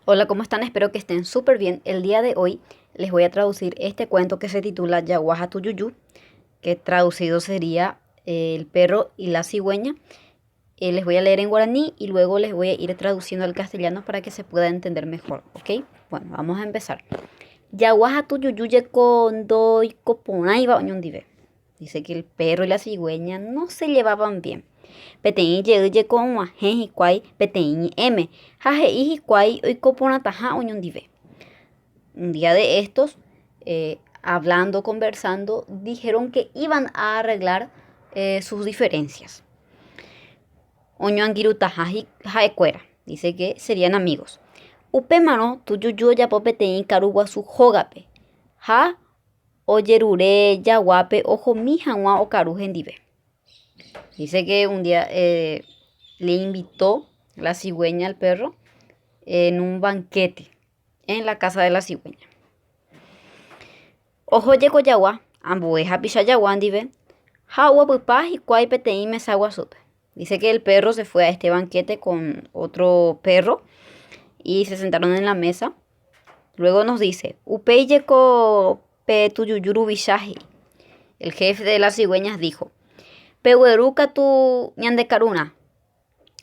Hola, ¿cómo están? Espero que estén súper bien. El día de hoy les voy a traducir este cuento que se titula Jagua ha Tujuju, que traducido sería eh, El perro y la cigüeña. Eh, les voy a leer en guaraní y luego les voy a ir traduciendo al castellano para que se pueda entender mejor, ¿ok? Bueno, vamos a empezar. Jagua ha Tujuju jeko ndoikoporãiva oñondive. Dice que el perro y la cigüeña no se llevaban bien. Peteĩ jey jeko og̃uahẽ hikuái peteĩ ñe'ẽme ha he'i hikuái oiko porãtaha oñondive. Un día de estos, eh, hablando, conversando, dijeron que iban a arreglar eh, sus diferencias. Oñoangirũtaha ha'ekuéra, dice que serían amigos. Upémarõ Tujuju ojapo peteĩ karu guasu hógape ha ojerure jaguápe ohomi hag̃ua okaru hendive. Dice que un día eh, le invitó la cigüeña al perro en un banquete en la casa de la cigüeña. Oho jeko jagua, ambue hapicha jagua ndive, ha oguapypa hikuái peteĩ mesa guasúpe. Dice que el perro se fue a este banquete con otro perro y se sentaron en la mesa. Luego nos dice, Upéi jeko pe tujuju ruvicha he'i. El jefe de las cigüeñas dijo, Pegueru katu ñande karurã.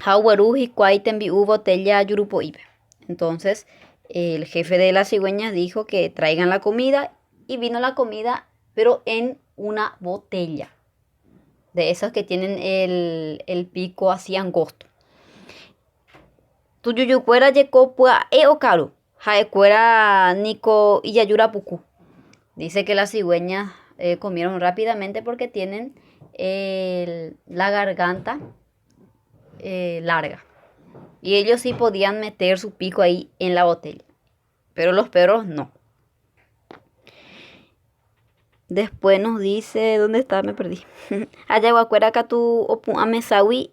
Ha ogueru hikuái tembi'u botella jurupo'ípe. Entonces, el jefe de las cigüeñas dijo que traigan la comida y vino la comida, pero en una botella. De esos que tienen el, el pico así angosto. Tujujukuéra jeko pya'e okaru, ha'ekuéra niko ijajúra puku. Dice que las cigüeñas eh, comieron rápidamente porque tienen el, la garganta eh, larga. Y ellos sí podían meter su pico ahí en la botella. Pero los perros no. Después nos dice, ¿dónde está? Me perdí. Ha jaguakuéra katu opu'ã meságui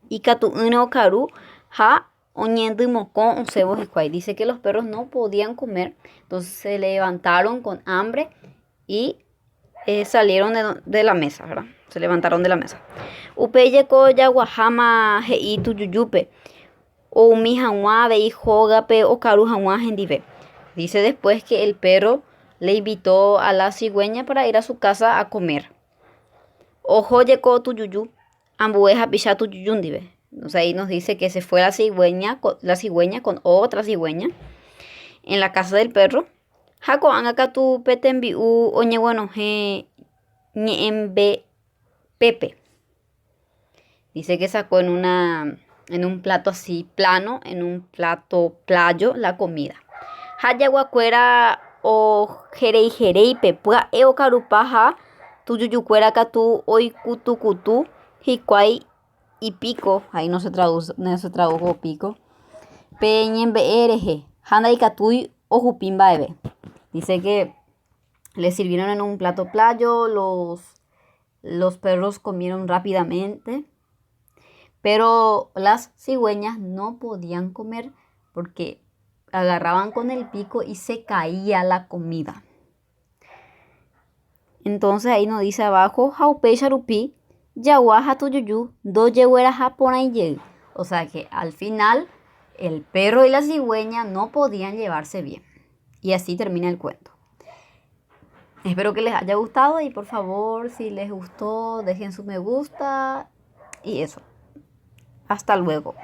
ikatu'ỹre okaru ha oñendymokõ osẽvo hikuái. Dice que los perros no podían comer, entonces se levantaron con hambre y eh, salieron de, de la mesa, ¿verdad? Se levantaron de la mesa. Upéi jeko jaguaháma he'i tujujúpe oumi hag̃ua avei hógape okaru hag̃ua hendive. Dice después que el perro le invitó a la cigüeña para ir a su casa a comer. Oho jeko tujuju ambue hapicha tujuju ndive. Entonces ahí nos dice que se fue la cigüeña, la cigüeña con otra cigüeña en la casa del perro. Ha ko'ág̃a katu pe tembi'u oñeguenohẽ ñe'ẽmbe'épe. Dice que sacó en una en un plato así plano, en un plato playo la comida. Ha jaguakuéra ojereijeréipe pya'e okarupa ha tujujukuéra katu oikutukutu hikuái ipíko, ahí no se traduce, no se tradujo pico, pe ñembe'e rehe ha ndaikatúi ohupi mba'eve. Dice que le sirvieron en un plato playo, los, los perros comieron rápidamente, pero las cigüeñas no podían comer porque agarraban con el pico y se caía la comida. Entonces ahí nos dice abajo, ha upéicha rupi, jagua ha tujuju, ndojegueraha porãi jey. O sea que al final el perro y la cigüeña no podían llevarse bien. Y así termina el cuento. Espero que les haya gustado y por favor, si les gustó, dejen su me gusta y eso. Hasta luego.